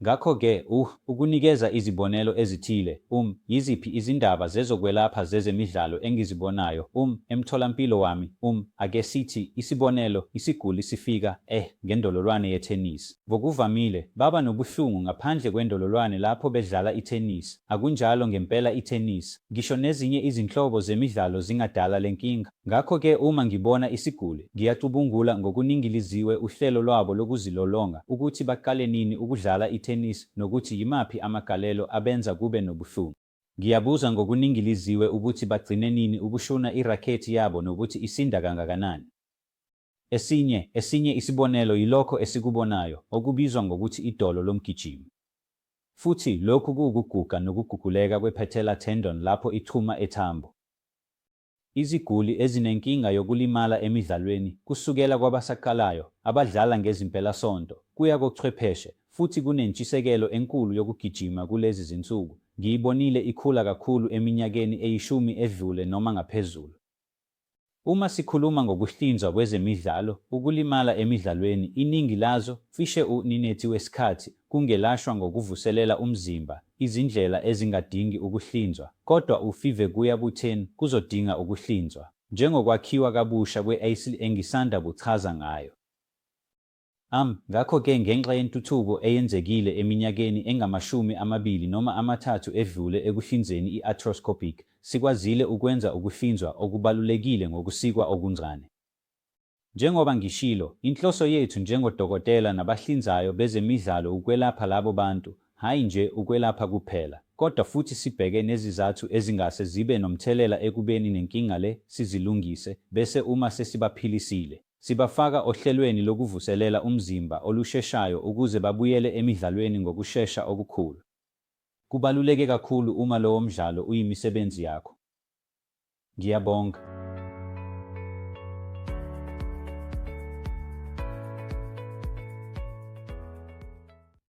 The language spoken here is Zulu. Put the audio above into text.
Ngakho-ke, ukunikeza izibonelo ezithile, yiziphi izindaba zezokwelapha zezemidlalo engizibonayo, emtholampilo wami, ake sithi, isibonelo, isiguli sifika, ngendololwane yethenisi. Ngokuvamile, baba nobuhlungu ngaphandle kwendololwane lapho bedlala ithenisi. Akunjalo ngempela ithenisi. Ngisho nezinye izinhlobo zemidlalo zingadala le nkinga. Ngakho-ke uma ngibona isiguli, ngiyacubungula ngokuningiliziwe uhlelo lwabo lokuzilolonga, ukuthi baqale nini ukudlala ithenisi nokuthi yimaphi amagalelo abenza kube nobuhlungu. Ngiyabuza ngokuningiliziwe ukuthi bagcine nini ukushuna irakhethi yabo nokuthi isinda kangakanani. Esinye, esinye isibonelo yilokho esikubonayo okubizwa ngokuthi idolo lomgijimi. Futhi lokhu kuwukuguga nokuguguleka kwe-patellar tendon lapho ixhuma ethambo. Iziguli ezinenkinga yokulimala emidlalweni, kusukela kwabasaqalayo, abadlala ngezimpelasonto, kuya kochwepheshe, futhi kunentshisekelo enkulu yokugijima kulezi zinsuku, ngiyibonile ikhula kakhulu eminyakeni eyishumi edlule noma ngaphezulu. Uma sikhuluma ngokuhlinzwa kwezemidlalo, ukulimala emidlalweni, iningi lazo, cishe u-90 wesikhathi, kungelashwa ngokuvuselela umzimba, izindlela ezingadingi ukuhlinzwa, kodwa u-5 kuya ku-10 kuzodinga ukuhlinzwa, njengokwakhiwa kabusha kwe-ACL engisanda kuchaza ngayo. Ngakho-ke ngenxa yentuthuko eyenzekile eminyakeni engamashumi amabili noma amathathu edlule ekuhlinzeni i-arthroscopic, sikwazile ukwenza ukuhlinzwa okubalulekile ngokusikwa okuncane. Njengoba ngishilo, inhloso yethu njengodokotela nabahlinzayo bezemidlalo ukwelapha labo bantu, hhayi nje ukwelapha kuphela, kodwa futhi sibheke nezizathu ezingase zibe nomthelela ekubeni nenkinga le, sizilungise, bese uma sesibaphilisile, sibafaka ohlelweni lokuvuselela umzimba olusheshayo ukuze babuyele emidlalweni ngokushesha okukhulu. Kubaluleke kakhulu uma lowo mdlalo uyimisebenzi yakho. Ngiyabonga.